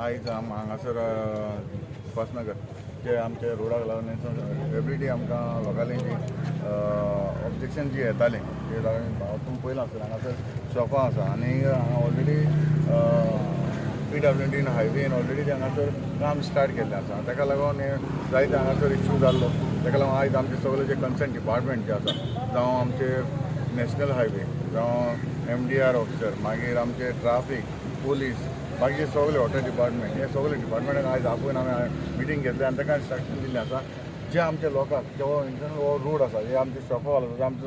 आयज हांगासर उपासनगर जे आमच्या रोडाक लागून एवरी डे आमकां लोकांनी जी ऑब्जेक्शन जी येतालें ते लागून तुमी पयलां आसतलें, हांगासर शॉपां आसा आनी हांगा ऑलरेडी पीडब्ल्यूडीन हायवेन ऑलरेडी ते हांगासर काम स्टार्ट केल्लें आसा. ताका लागून हे जायते हांगासर इश्यू जाल्लो. ताका लागून आयज आमचे सगळे जे कन्सर्न डिपार्टमेंट जे आसा, जावं आमचे नॅशनल हायवे, जावं एमडीआर ऑफिसर, मागीर आमचे ट्राफीक पोलीस, बाकीचे सगळे वॉटर डिपार्टमेंट, हे सगळे डिपार्टमेंटाक आयज आपोवन आमी मिटींग घेतली आनी ताका इन्स्ट्रक्शन दिल्लें आसा, जे आमच्या लोकांक जो इंटरनल हो रोड आसा, हे आमचे शॉपां आसा, आमचो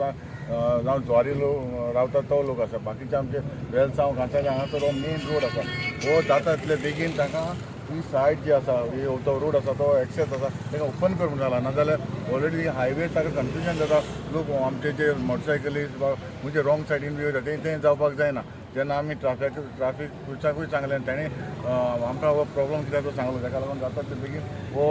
जावं जुवारी लोक रावता तो लोक आसा, बाकीचे आमचे वेलसांव, कांसावले, हांगासर हो मेन रोड आसा. हो जाता तितले बेगीन तांकां ही सायड जी आसा, ही तो रोड आसा, तो एक्सेस आसा, तांकां ओपन करूंक जाला. नाजाल्यार ऑलरेडी हायवे ताका कन्फ्युजन जाता. लोक आमचे जे मोटरसायकली म्हणजे रॉंग सायडीन बी वयता, ते तें जावपाक जायना. जेन्ना आमी ट्राफीक पुलिसाकूय सांगलें आनी ताणें आमकां हो प्रॉब्लम कितें तो सांगलो. ताका लागून जाता ते बेगीन हो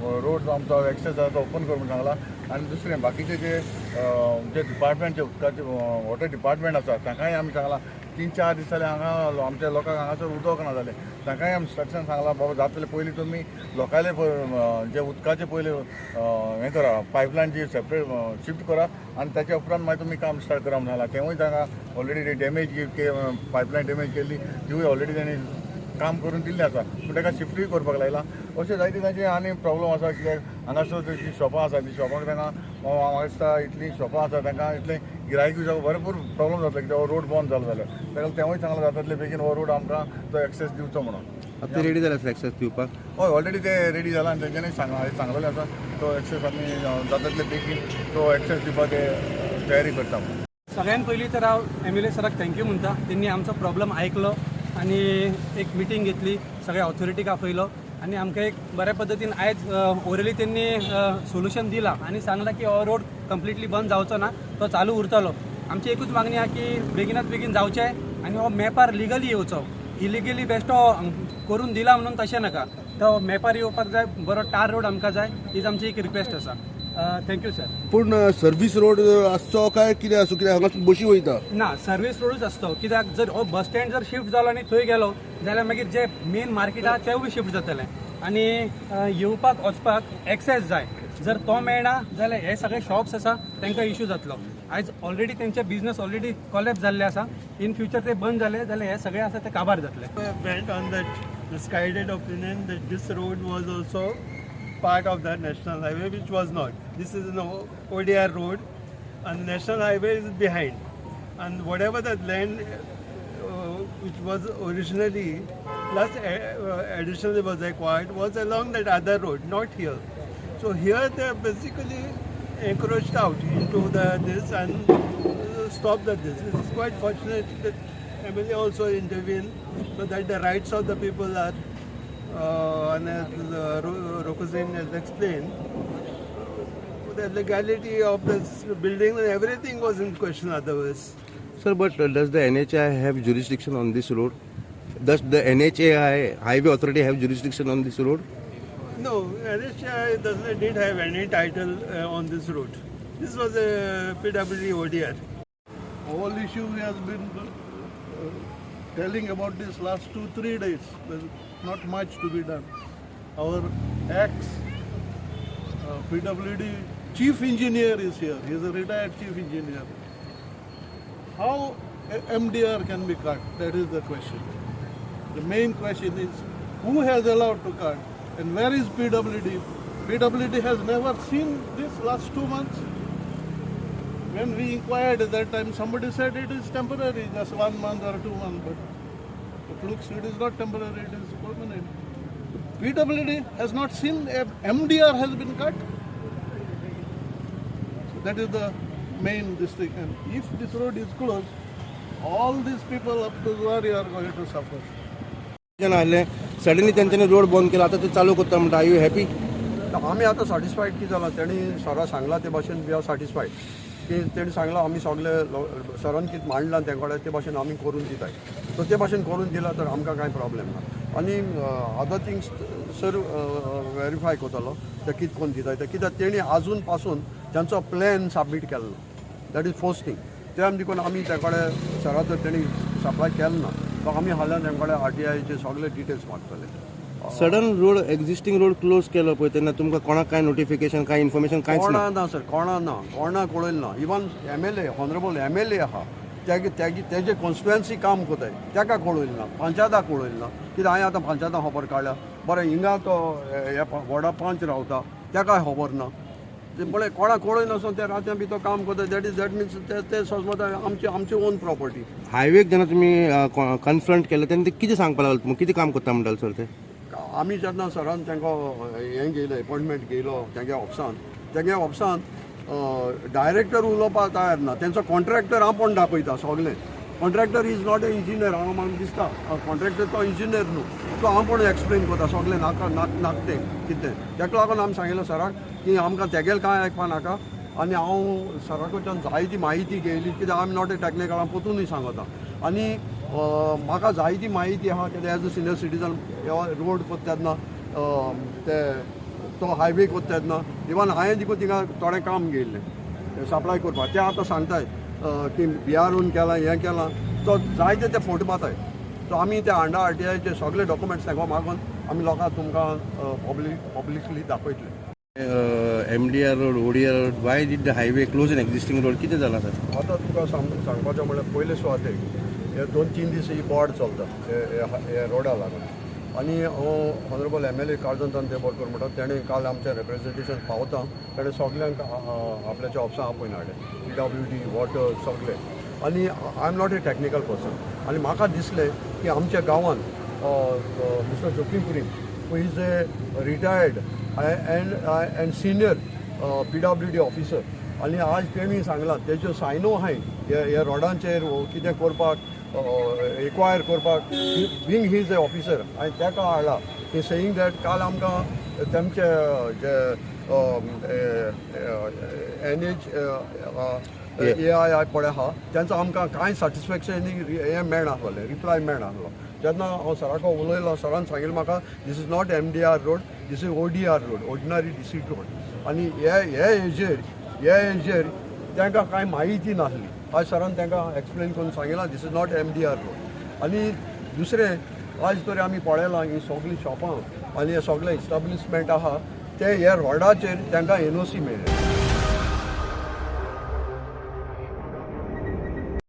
रोड जो आमचो एक्सेस आसा तो ओपन करूंक सांगला. आनी दुसरें, बाकीचे जे डिपार्टमेंट, जे उदकाचे वॉटर डिपार्टमेंट आसा, तांकांय आमी सांगलां. 3-4 दीस जाले हांगा आमच्या लोकांक हांगासर उदक ना जालें. तांकांय आमी इन्स्ट्रक्शन सांगलां, बाबा जातले पयलीं तुमी लोकांले जे उदकाचे पयलीं हें करा, पायपलायन जी सेपरेट शिफ्ट करा आनी ताच्या उपरांत मागीर तुमी काम स्टार्ट करा म्हूण सांगलां. तेंवूय तांकां ऑलरेडी डॅमेज पायपलायन डॅमेज केल्ली, तिवूय ऑलरेडी तांणी काम करून दिल्लें आसा, पूण ताका शिफ्टूय करपाक लायलां. अशें जायते तांचे आनी प्रॉब्लम आसा, कित्याक हांगासर जी शॉपां आसा, ती शॉपांक तांकां म्हाका दिसता इतलीं शॉपां आसा, तांकां इतलें गिरायकूय जावं भरपूर प्रॉब्लम जातलो, कित्याक हो रोड बंद जालो जाल्यार. ताका तेंवूय सांगलां, जाता तितले बेगीन हो रोड आमकां तो एक्सेस दिवचो म्हणून. आतां रेडी जाले एक्सेस दिवपाक? हय, ऑलरेडी ते रेडी जाला आनी तेंच्यांनी सांगलेलें आसा, तो एक्सेस आमी जाता तितले बेगीन तो एक्सेस दिवपाक ते तयारी करता म्हणून. सगळ्यात पयलीं तर हांव एमएलए सराक thank you म्हणटा. तेंनी आमचो प्रॉब्लम आयकलो आनी एक मिटींग घेतली, सगळ्या ऑथॉरिटीक आपयलो आनी आमकां एक बऱ्या पद्दतीन आयज ओरली तेंनी सोल्युशन दिलां आनी सांगलां की हो रोड कंप्लिटली बंद जावचो ना, तो चालू उरतलो. आमची एकूच मागणी आहा की बेगिनात बेगीन जावचें आनी हो मॅपार लिगली येवचो. इलिगली बेश्टो करून दिला म्हणून तशें नाका, तो मॅपार येवपाक जाय. बरो टार रोड आमकां जाय, हीच आमची एक रिक्वेस्ट आसा. Thank you sir. पूण सर्वीस रोड आसचो काय कितें आसूं? कित्याक हांगा बशी वयता. ना, सर्वीस रोडूच आसतो, कित्याक जर हो बस स्टँड जर शिफ्ट जालो आनी थंय गेलो जाल्यार मागीर जे मेन मार्केट आहा तेवूय शिफ्ट जातले आनी येवपाक वचपाक एक्सेस जाय. जर तो मेळना जाल्यार हे सगळे शॉप्स आसा तांकां इशू जातलो. आयज ऑलरेडी तेंचे बिजनस ऑलरेडी कॉलेप्स जाल्ले आसा. इन फ्युचर ते बंद जाले जाल्यार हे सगळे आसा ते काबार जातले. Went on that misguided opinion that this road was also part of the national highway, which was not. This is an ODR road, and the national highway is behind. And whatever the land which was originally plus additionally was acquired was along that other road, not here. So here they are basically encroached out into the this and stopped the this. It's quite fortunate that MLA also intervened so that the rights of the people are, and as Rokuzin has explained, the legality of this building and everything was in question otherwise. Sir, but does the NHAI have jurisdiction on this road? Does the NHAI, Highway Authority, have jurisdiction on this road? No, NHAI doesn't didn't have any title on this road. This was a PWD ODR. All issue he has been telling about this last 2-3 days. There's not much to be done. Our ex PWD chief engineer is here. He is a retired chief engineer. How a MDR can be cut? That is the question. The main question is who has allowed to cut and where is PWD? PWD has never seen this last 2 months. When we inquired at that time, somebody said it is temporary, just one month or 2 months, but it looks it is not temporary, it is permanent. PWD has not seen a MDR has been cut. So that is the main this thing. And if this road is closed, all these people up to Zuari are going to suffer. जण आले, suddenly तेंच्यांनी road बंद केला, आता ते चालू करता म्हणटा. Are you happy? आमी आतां सॅटिस्फायड. कितें जालां, तेणी सरा सांगलां ते भाशेन we are satisfied की तेणी सांगलां, आमी सगळे सरान कितें मांडलां तें कडेन ते भाशेन आमी करून दिताय. सो ते भाशेन करून दिला तर आमकां कांय प्रॉब्लेम ना. आनी अदर थिंग्स सर वेरीफाय करतलो ते कितें करून दिताय ते, कित्याक तेणी आजून पासून तांचो प्लॅन सबमीट केलो ना. That is first thing. ते आमी देखून आमी त्या कडेन सरा जर तेणी सप्लाय केलो ना तो आमी हाल्यान तें कडेन आरटीआयचे सगळे details मागतले. Sudden road, existing road close केलो पळय तेन्ना तुमकां कोणाक कांय नोटिफिकेशन, कांय इन्फॉर्मेशन कांयच ना? कोणा ना सर, कोणा ना, कोणा कळयलें ना. Even MLA, honourable MLA आहा, तेगे तेगे तेजे कॉन्स्टिट्युएन्सी काम कोताय, तेका कळयलें ना, पंचायताक कळयलें ना. कित्याक हांवें आतां पंचायताक खबर काडल्या. बरें, हिंगा तो हे वॉर्डा पंच रावता, तेकाय खबर ना. ते पळय, कोणाक कळय नासतना ते रातयां बी तो काम करता. That means ते समजता आमची ओन प्रॉपर्टी. हायवेक जेन्ना तुमी कन्फ्रंट केलें तेन्ना ते कितें सांगपाक लागले तुमकां? कितें काम करता म्हणटाले सर ते? आमी जेन्ना सरान तांकां हें घेयलें, एपॉयंटमेंट घेयलो तेंगे ऑफिसान, तेंगे ऑफिसान डायरेक्टर उलोवपाक तयार ना. तेंचो कॉन्ट्रॅक्टर आपोवन दाखयता सगलें. Contractor is not a engineer. हांगा म्हाका दिसता कॉन्ट्रॅक्टर तो इंजिनियर न्हू, तो आपोवन एक्सप्लेन करता सगलें नाका नाक नाक तें कितें. तेका लागून आमी सांगिल्लें सराक की आमकां तेगेलें कांय आयकपा नाका. आनी हांव सरा कडच्यान जायती म्हायती घेयली, कित्याक I am not a technical. हांव पोतूनय सांगता आनी म्हाका जायती म्हायती आहा, कित्याक as a senior citizen road कोत्ता तेन्ना, ते तो हायवे कोत्ता तेन्ना इवन हांवें देखून थिंगा थोडें काम घेयल्लें सप्लाय करपाक. ते आतां सांगताय की बिहारून केलां, हें केलां, तो जायते ते फोटो मारताय. सो आमी ते हांडा आरटीआयचे सगळे डॉक्युमेंट्स तांकां मागून आमी लोकांक तुमकां पब्लिकली दाखयतले. MDR road, ODR road, why did the highway close an existing road? कितें जालां सर? आतां तुका सांगपाचें म्हणल्यार, पयले सुवातेक हे 2-3 दीस ही बोर्ड चलता हे रोडा लागून. आनी हांव ऑनरेबल एमएलए काळजन देबोडकर म्हणटा, तेणें काल आमचें रेप्रेजेंटेशन पावता तेणें सगल्यांक आपल्याच्या ऑफिसां आपोवन हाडलें, पीडब्ल्यूडी, वॉटर सगळे. आनी I am not a technical person, आनी म्हाका दिसलें की आमच्या गांवांत Mister Joaquim Purim, who is a retired and senior PWD officer, आनी आज तेणी सांगलां तेज्यो सायनो आहाय हे रोडांचेर कितें करपाक, एक्वायर करपाक, बींग he is a officer, आनी तेका हाडला. ही सेईंग that काल आमकां तेमचे जे एनएचएआय पळय आहा, तेंचो आमकां कांय सॅटिस्फॅक्शन हें मेळनासलें, रिप्लाय मेळनासलो. जेन्ना हांव सराको उलयलो, सरान सांगिल्लें म्हाका, this is not MDR road, this is ODR road, ordinary district road. आनी हे हे हेजेर हे हेजेर तांकां कांय म्हायती नासली. आज सरान तांकां एक्सप्लेन करून सांगिलां, this is not MDR road. आनी दुसरें, आज तरी आमी पळयलां, ही सगळीं शॉपां आनी हे सगळे इस्टाब्लिशमेंट आहा ते हे रोडाचेर तांकां एनओसी मेळ्ळें.